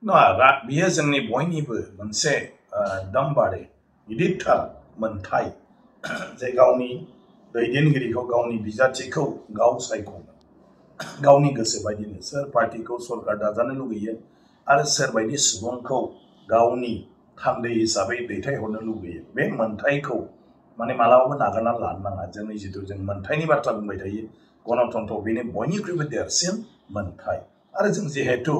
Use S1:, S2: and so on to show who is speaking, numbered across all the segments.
S1: नङा बियो जोंनि बयनिबो मोनसे एकदमबारे गिदिरथार मोनथाय जे गावनि दैदेनगिरिखौ गावनि बिजाथिखौ गाव सायख'नो गावनि गोसो बायदिनो सोर पार्टीखौ सरकार दाजानो लुगैयो आरो सोरबायदि सुबुंखौ गावनि थान्दै हिसाबै दैथायहरनो लुगैयो बे मोनथायखौ माने मालाबाबो नागारनानै लानो नाङा जोंनि जिथु जों मोनथायनि बाथ्रा बुंबाय थायो गणतन्त्र बेनो बयनिख्रुइबो देरसिन मोनथाय आरो जों जिहेतु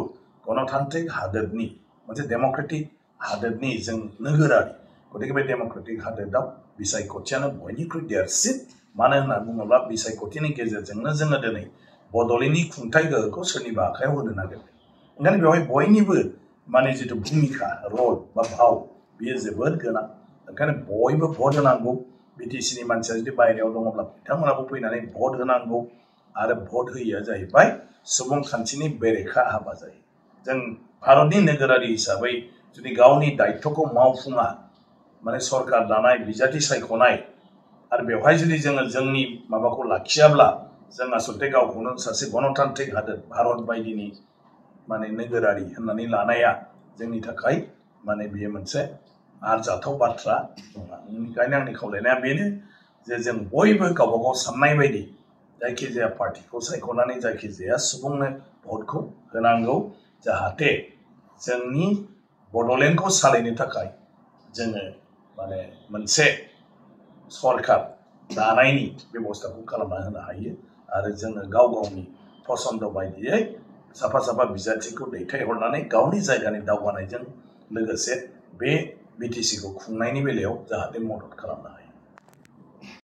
S1: गणतान्त्रिक हादोरनि मोनसे डेम'क्रेटिक हादोरनि जों नोगोरारि गतिके बे डेम'क्रेटिक हादोराव बिसायख'थियानो बयनिख्रुइ देरसिन मानो होनना बुङोब्ला बिसायख'थिनि गेजेरजोंनो जोङो दिनै बड'लेण्डनि खुंथाय गोहोखौ सोरनिबा आखायाव होनो नागिरदों ओंखायनो बेवहाय बयनिबो माने जिथु भूमिका रल बा भाव बियो जोबोद गोनां ओंखायनो बयबो भट होनांगौ बिटिसिनि मानसिया जुदि बायहेरायाव दङब्ला बिथांमोनाबो फैनानै भट होनांगौ आरो भट होयिया जाहैबाय सुबुंखान्थिनि बेरेखा हाबा जायो जों भारतनि नोगोरारि हिसाबै जुदि गावनि दायित्वखौ मावफुङा माने सरकार दानाय बिजाथि सायख'नाय आरो बेवहाय जुदि जोङो जोंनि माबाखौ लाखियाब्ला जों आसलते गावखौनो सासे गणतान्त्रिक हादोर भारत बायदिनि माने नोगोरारि होननानै लानाया जोंनि थाखाय माने बेयो मोनसे आरजाथाव बाथ्रा नङा बेनिखायनो आंनि खावलायनाया बेनो जे जों बयबो गावबा गाव साननाय बायदि जायखिजाया पार्टीखौ सायख'नानै जायखिजाया सुबुंनो भटखौ होनांगौ जाहाथे जोंनि बड'लेण्डखौ सालायनो थाखाय जोङो माने मोनसे सरकार दानायनि बेबस्थाखौ खालामना होनो हायो आरो जोङो गाव गावनि पसन्द बायदियै साफा साफा बिजाथिखौ दैथायहरनानै गावनि जायगानि दावगानायजों लोगोसे बे बिटिसिखौ खुंनायनि बेलायाव जाहाथे मदद खालामनो हायो